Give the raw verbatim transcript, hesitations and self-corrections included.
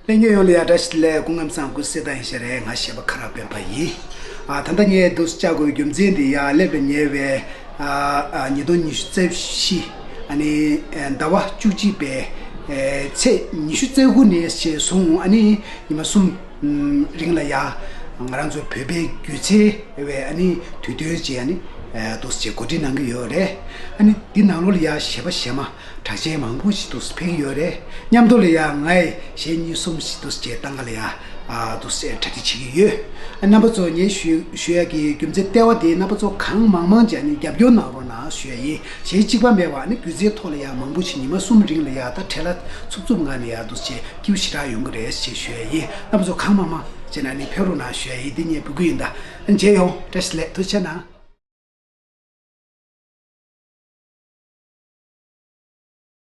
ལྷན་རྒྱས་ཡོངས་ལ་ཡང་བཀྲ་ཤིས་བདེ་ལེགས། སྐུ་ཁམས་བཟང་། སྐུ་གཟུགས་གསལ་ཐང་ཡིན་ཤག་རེད། ང་གཞས་པ་ཁ་རག་སྤེན་པ་ཡིན། ཨ། ད་ལྟ་ངས་འདུག་སེ་བཅར་དགོས་རྒྱུ་མཚན་འདི་ཡ་སླེབས་ལ་ཉེ་བའི་ཨ་ཨ་ཉིས་སྟོང་ཉི་ཤུ་རྩ་བཞི། ཨ་ནི་ཟླ་བ་བཅུ་གཅིག་པའི་ཚེས་ཉི་ཤུ་རྩ་དགུ་ནས་བྱས་བཟུང་ཨ་ནི་ཉི་མ་གསུམ་རིང་ལ་ཡ་ང་རང་ཚོའི་བོད་པའི་སྒྱུ་རྩལ་བའི་ཨ་ནི་དུས་སྟོན་ཅིག་ཨ་ནི་འདུག་སེ་བྱས་གོ་སྒྲིག་གནང་གི་ཡོད་རེད། ཨ་ནི་འདི་ནང་ལོགས་ལ་ཡ་གཞས་པ་གཞས་མ་གྲགས་ཅན་མང་པོ་ཞིག་འདུག་སེ་ཕེབས་ཀྱི་ཡོད་རེད། མཉམ་དུ་ལ་ཡ་ང་ཡི་གཞས་གཉིས་གསུམ་ཞིག་འདུག་སེ་བྱས་གཏང་ག་ལ་ཡ་འདུག་སེ་གྲ་སྒྲིག་བྱེད་ཀྱི་ཡོད། ཨ། རྣམ་པ་ཚོ་ངས་ཞུ་ཞུ་ཡ་གི་རྒྱུ་མཚན་ལྟེ་བ་དེ་རྣམ་པ་ཚོ་གང་མང་མང་ཅིག་ཨ་ནི་རྒྱབ་སྐྱོར་གནང་རོགས་གནང་ཞུ་ཡ་ཡིན། གཞས་གཅིག་པ་མེད་པ་ཨ་ནི་སྒྱུ་རྩལ་ཐོག་ལ་ཡ་མང་པོ་ཞིག་ཉི་མ་གསུམ་རིང་ལ་ཡ་ད་བྲེལ་བ་འཚུབ་འཚུབ་ངང་ནས་ཡ་འདུག་སེ་བྱས་སྐྱིད་པོ་ཞེ་དྲག་ཡོང་གི་རེད་ཅེས་ཞུ་ཡ་ཡིན། རྣམ་པ་ཚོ་གང་མང་མང་ཅིག་ཨ་ནི་ཕེབས་རོགས་གནང་ཞུ་ཡ་ཡིན། འདི་ངའི་འབོད་སྐུལ་ཡིན། ད་མཇལ་ཡོང་། བཀྲ་ཤིས་བདེ་ལེགས། ཐུགས་རྗེ་གནང་།